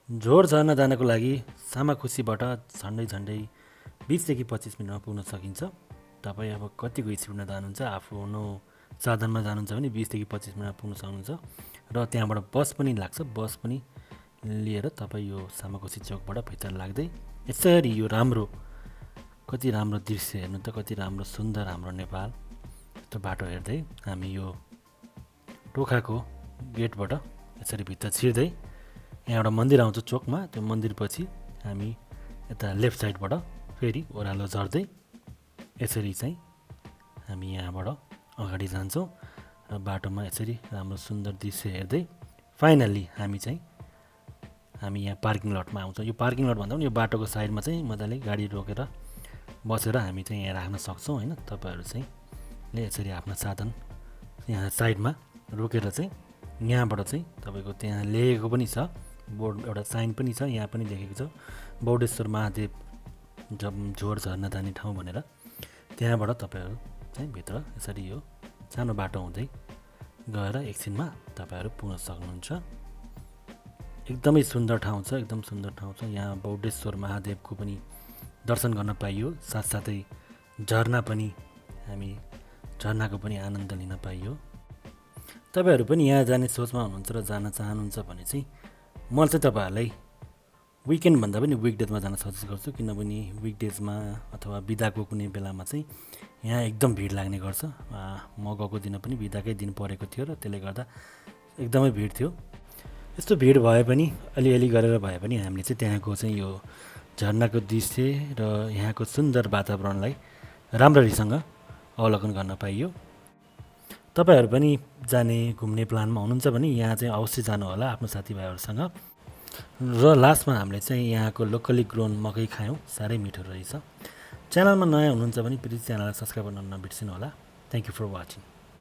झोर झर्न जानको लागि सामाखुसीबाट झन्डै 20 देखि 25 मिनटमा पुग्न सकिन्छ। तपाईँ अब कतिको स्पिडमा जानुहुन्छ, आफ्नो साधनमा जानुहुन्छ भने 20 देखि 25 मिनटमा पुग्न सक्नुहुन्छ। र त्यहाँबाट बस पनि लाग्छ, बस पनि लिएर तपाईँ यो सामाखुसी चौकबाट भित्र लाग्दै यसरी यो कति राम्रो दृश्य हेर्नु त, कति राम्रो सुन्दर हाम्रो नेपाल। यस्तो बाटो हेर्दै हामी यो टोखाको गेटबाट यसरी भित्र छिर्दै यहाँ एउटा मन्दिर आउँछ चोकमा, त्यो मन्दिरपछि हामी यता लेफ्ट साइडबाट फेरि ओह्रालो झर्दै यसरी चाहिँ हामी यहाँबाट अगाडि जान्छौँ र बाटोमा यसरी राम्रो सुन्दर दृश्य हेर्दै फाइनल्ली हामी यहाँ पार्किङ लटमा आउँछौँ। यो पार्किङ लट भन्दा पनि यो बाटोको साइडमा चाहिँ मजाले गाडी रोकेर बसेर हामी चाहिँ यहाँ राख्न सक्छौँ होइन। तपाईँहरू चाहिँ यसरी आफ्नो साधन यहाँ साइडमा रोकेर चाहिँ यहाँबाट चाहिँ तपाईँको त्यहाँ लेखेको पनि छ, बोर्ड एउटा साइन पनि छ, यहाँ पनि लेखेको छ बौडेश्वर महादेव झोर झर्न जाने ठाउँ भनेर। त्यहाँबाट तपाईँहरू चाहिँ भित्र यसरी यो सानो बाटो हुँदै गएर एकछिनमा तपाईँहरू पुग्न सक्नुहुन्छ। एकदमै सुन्दर ठाउँ छ, एकदम सुन्दर ठाउँ छ। यहाँ बौडेश्वर महादेवको पनि दर्शन गर्न पाइयो, साथसाथै झरनाको पनि आनन्द लिन पाइयो। तपाईँहरू पनि यहाँ जाने सोचमा हुनुहुन्छ र जान चाहनुहुन्छ भने चाहिँ म चाहिँ तपाईँहरूलाई विकेन्डभन्दा पनि विकडेजमा जान सजेस्ट गर्छु, किनभने विकडेजमा अथवा बिदाको कुनै बेलामा चाहिँ यहाँ एकदम भिड लाग्ने गर्छ। म गएको दिन पनि बिदाकै दिन परेको थियो र त्यसले गर्दा एकदमै भिड थियो। यस्तो भिड भए पनि अलिअलि गरेर भए पनि हामीले चाहिँ त्यहाँको चाहिँ यो झरनाको दृश्य र यहाँको सुन्दर वातावरणलाई राम्ररीसँग अवलोकन गर्न पाइयो। तपाईँहरू पनि घुम्ने प्लानमा हुनुहुन्छ भने यहाँ चाहिँ अवश्य जानु होला आफ्नो साथीभाइहरूसँग। र लास्टमा हामीले चाहिँ यहाँको लोकली ग्रोन मकै खायौँ, साह्रै मिठो रहेछ। च्यानलमा नयाँ हुनुहुन्छ भने प्लिज च्यानललाई सब्सक्राइब गर्न नबिर्सिनु होला। Thank you for watching.